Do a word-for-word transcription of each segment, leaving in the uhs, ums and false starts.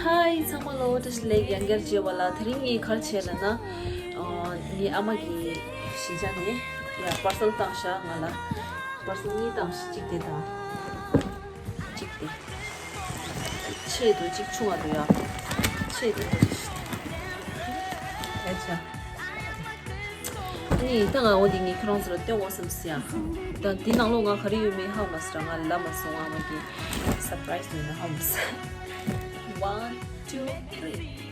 ཧའི་ཚང་མ་ལོ། བཀྲ་ཤིས་བདེ་ལེགས། ཡང་བསྐྱར་མཇལ་བ་ལ། དེ་རིང་ངས་ག་རེ་བྱས་ལབ་ན། ཨ། ངའི་ཨ་མ་གིས་གཞིས་ཆགས་ནས་ཡ་པར་སལ་བཏང་ཤག་ང་ལ། པར་སལ་གཉིས་བཏང་ཤག་གཅིག་དེ་དང་། གཅིག་དེ། ཆེ་འདུག་གཅིག་ཆུང་བ་འདུག་ཡ། ཆེ་འདུག་ཨེ་ཆ། ཨ་ནི་ད་ང་འོ་དེ་ངས་ཁྱོད་རང་ཚོ་ལ་སྟོན་དགོས་བསམ་སི་ཡ། ད་འདི་ནང་ལོགས་ང་ག་རེ་ཡོད་མེད་ཧ་མ་སི་ར། ང་ལ་མ་སོང་། ཨ་མ་གི་སར་པ་རའི་སི་ཡོད་ན་ཧ་མ་སི། One, two, three.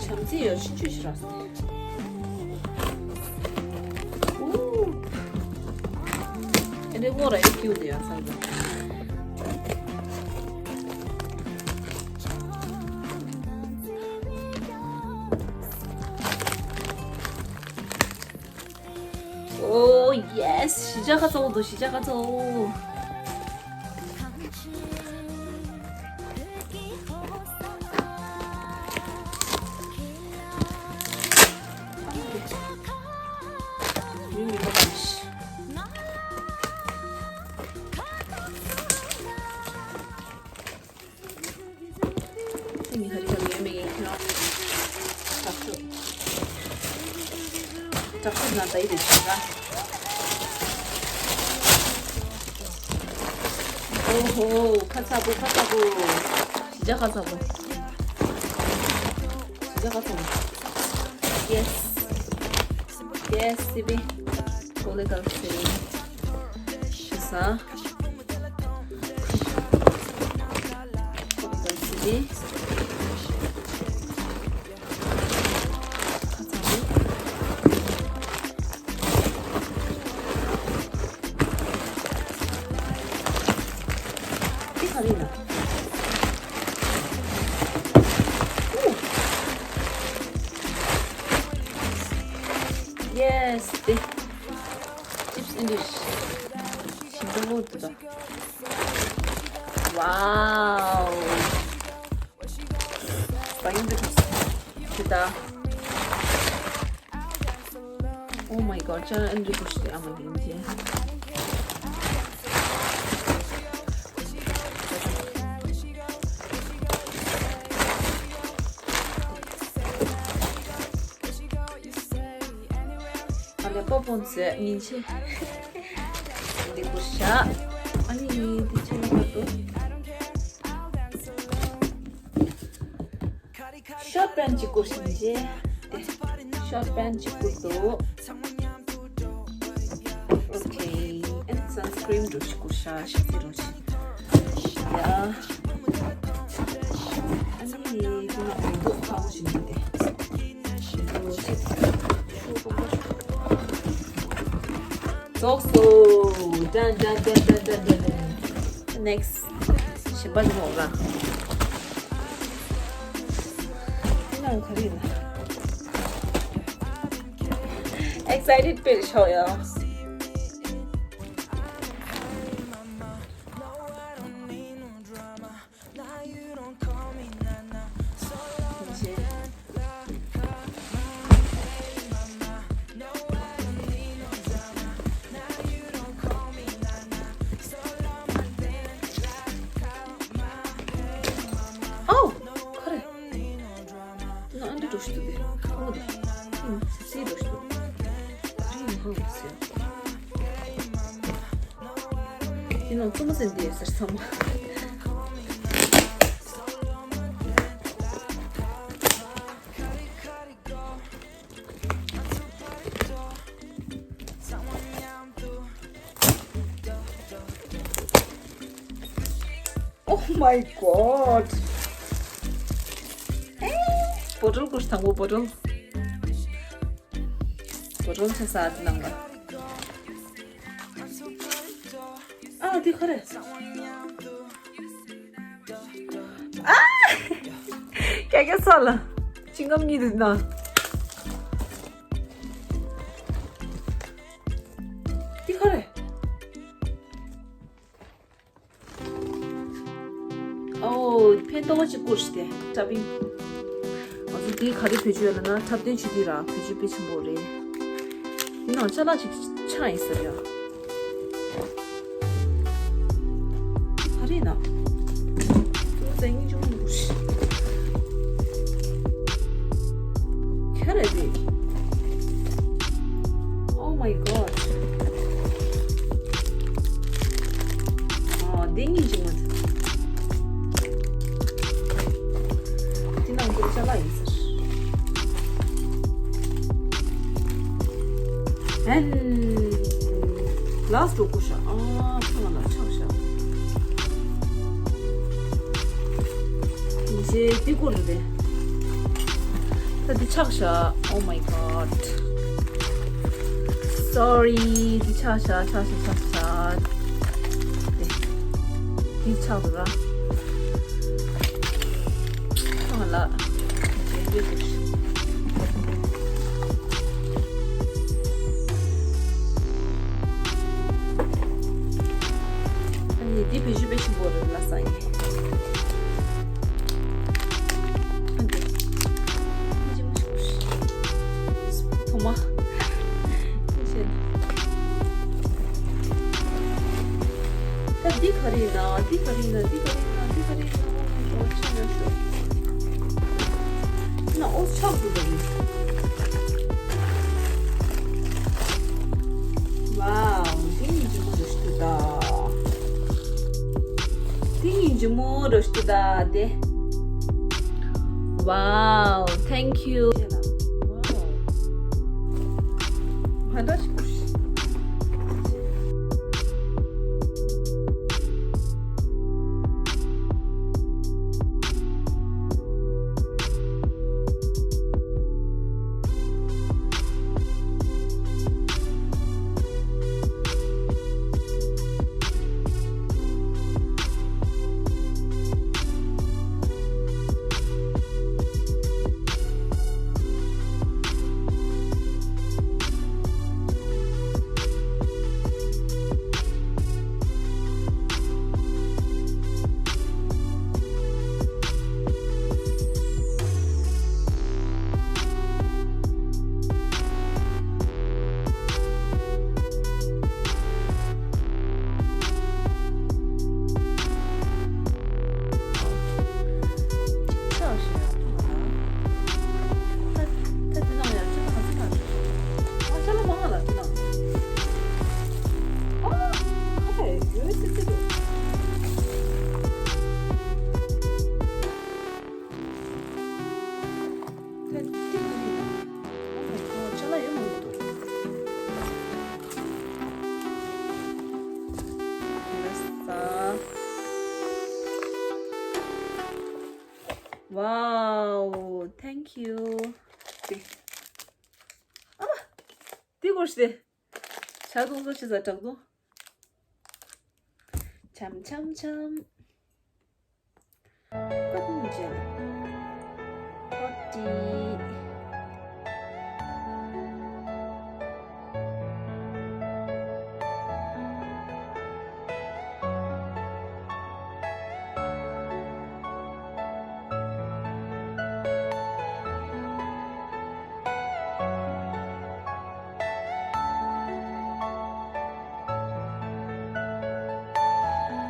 བྱམས་བརྩེ་ཡོད་ཕྱིན་ཆད་ཞིག་རག་སོང་། ཨུ། ཨེ་འདྲའི་སྔོ་ར་ཡོད་ཀྱི་འདུག་ཡ་ཚང་མ། ཨོ་ཡེ་སི། གཞིས་ཆགས་ཁ་ཚ་བོ་འདུག་གཞིས་ཆགས་ཁ་ཚ་བོ། ཚེ་ཉི་ཤུ་རྩ་གཉིས་ཡོད་མེད་ཡིན་ཁྱོད། དྲག་ཤོས། དྲག་ཤོས་ན་ད་ཡི་རེད་བྱུང་ད། ཨོ་ཧོ། ཁ་ཚ་པོ། ཁ་ཚ་པོ། གཞིས་ཆགས་ཁ་ཚ་པོ། གཞིས་ཆགས་ཁ་ཚ་པོ། Yes. Yes, སི་བི། ཀོ་ལེ་གལ་སི་སི་བི། ཤི་ས། འདི་ག་རེ་ཡིན་ན། ཨུ། Yes, འདི། Chips English. ཞིམ་པོ་འདུག་ད། Wow. བ་ཡོང་འདི་ཐོག་སོང་། འདི་ད། Oh my god. ཅང་ཨན་རི་ཀུ་ཤི་དེ་ཨ་མ་ཡིན་ཅེ། ཨ་ལེ་པོ་པོན་ཟེར་ཉིན་ཆེ། འདི་ཀུ་ཤ། ཨ་ནི་འདི་ཆེ་ན་མ་གཏོགས། ཤོར་པན་གཅིག་བསྐུར་ཞིང་རྗེ། ཤོར་པན་གཅིག་བསྐུར་འདུག Okay. And sunscreen འགྲོ་ཞིག་བསྐུར་ཤ་ཞིག་རྩི་རོགས་ཞིག་ཡ། ཨ་ནི་དེ་ནི་འོ་འདུག་ཁ་བོ་ཞིག་འདུག་སྟེ། རྫོགས་སོ། Done, done, done, done, done, done, done. Next. ཞིམ་པ་ནི་འོ་ལ། ཁྱེད་རང་ག་རེ་ཡིན་ན། Excited དཔེ་ཤོག་ཡ། ཨའོ། ག་རེ། ང་ཨ་འདྲ་འགྲོ་ཤི་འདུག་སྟེ། ཨོ་དེ། ཨིན། སི་སི་འགྲོ་ཤི་འདུག་ཨ་རི་ཡིན་ཧང་ཟེར། དེ་ནང་བཙུན་མོ་ཟེར་འདི་ཟེར་བསམ། Oh my god. ཨེ། བོ་ཊལ་ཀུ་ཤི་དང་པོ་བོ་ཊལ། བོ་ཊལ་ཆ་ས་ཨ་ཏི་ནང་ལ། ཨ་འདི་ག་རེ། ཨ། ཀྱ་ཀྱ་ས་ལ། ཤིང་སྒམ་གཉིས་འདུག་ན། འདི་ག་རེད། ཨོ། ཕན་ཏོག་ཅིག་བསྐུར་ཞིག་སྟེ་ཁྲབ་ཨིན། ང་ཚོ་འདི་ག་རེ་བེད་སྤྱོད་ཡོད་ལབ་ན་འཁྲབ་སྟོན་བྱེད་དུས་ར་བེད་སྤྱོད་དཔེ་ཆེན་པོ་རེད། འདི་ནང་ཅ་ལག་ཅིག་ཆགས་ཡིན་ཟེར་ཡ། ག་རེ་ན། ཁྱོད་ཚོ་སྙིང་རྗེ་མོ་འདུག་ཤི། ཁྱེད་རེད་དེ། Oh my god. ཨ། འདི་སྙིང་རྗེ་མོ་འདུག་འདི་ནང་ཁུར་ཅ་ལག་ཡིན་ཟེར། ཨན། ལགས་འགྲོ་དགོས་ཤག་ཨ། ཚང་མ་ལ་ཆགས་ཤག་ཡིན་ཞེས་འདི་སྐོར་རེད། ད་འདི་ཆགས་ཤག Oh my god. Sorry. འདི་ཆགས་ཤག་ཆགས་ཤག་ཆགས་ཤག་འདི་འདི་ཆགས་འདུག་ར། ཚང་མ་ལ་འཇལ་འཇལ་དགོས་ཤག་ཨ་ནི་འདི་བེད་སྤྱོད་དཔེ་ཆེན་པོ་རེད་ལ་ས་ཡིན། ཨ་འདི། ཐོག་མ། ད་འདི་ག་རེ་ཡིན་ན། འདི་ག་རེ་ཡིན་ན། འདི་ག་རེ་ཡིན་ན། འདི་ག་རེ་ཡིན་ན། ཨོ་མའི་གོཌ། ཆགས་ཡོད་ཤོག་ན་ཨོ་ཆགས་འདུག་ད་རེད། ཝའོ། འདི་སྙིང་རྗེ་མོ་རེད་ཤག་ད། འདི་སྙིང་རྗེ་མོ་རེད་ཤག་ད་དེ། Wow, thank you. ཝའོ། ཧ་འདྲ་ཞིག་གོ་ཤི། ད་འདི་ག་རེ་ཡིན་ན། Oh my god. ཅ་ལག་ཡོད་མ་རེད་འདུག་ལགས་སོ། Wow, thank you. ཨ་མ། འདི་སྐོར་ཞིག་དེ། ཇ་འཐུང་ས་ཆི་ཟ་དྲག་འཐུང་། འཆམ་འཆམ་འཆམ། ཀོད་མི་ཇེལ། ཧོཊ་ཊི།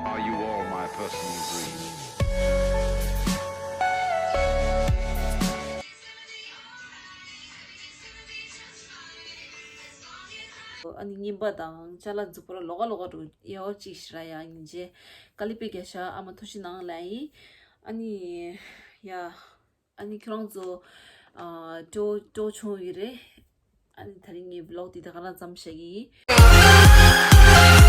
Are you all my personal dream? ཨ་ནི་རྔན་པ་དང་ཅ་ལག་རྫིག་པོ་ར་ལོགས་ཀ་ལོགས་ཀ་འགྲོ་ཡག་ཅིག་ཞིག་རག་ཡག་ཡིན་རྗེས། དཀའ་ལས་དཔེ་རྒྱག་ཤག་ཨ་མ་ཐུགས་རྗེ་གནང་ལབ་ཡིན། ཨ་ནི། ཡ། ཨ་ནི་ཁྱོད་རང་ཚོ་ཨ་སྤྲོ་སྤྲོ་བྱུང་ཡོད་རེད། ཨ་ནི་དེ་རིང་ངའི་བི་ལོག་འདི་ད་ག་རང་མཚམས་བཞག་གི་ཡིན།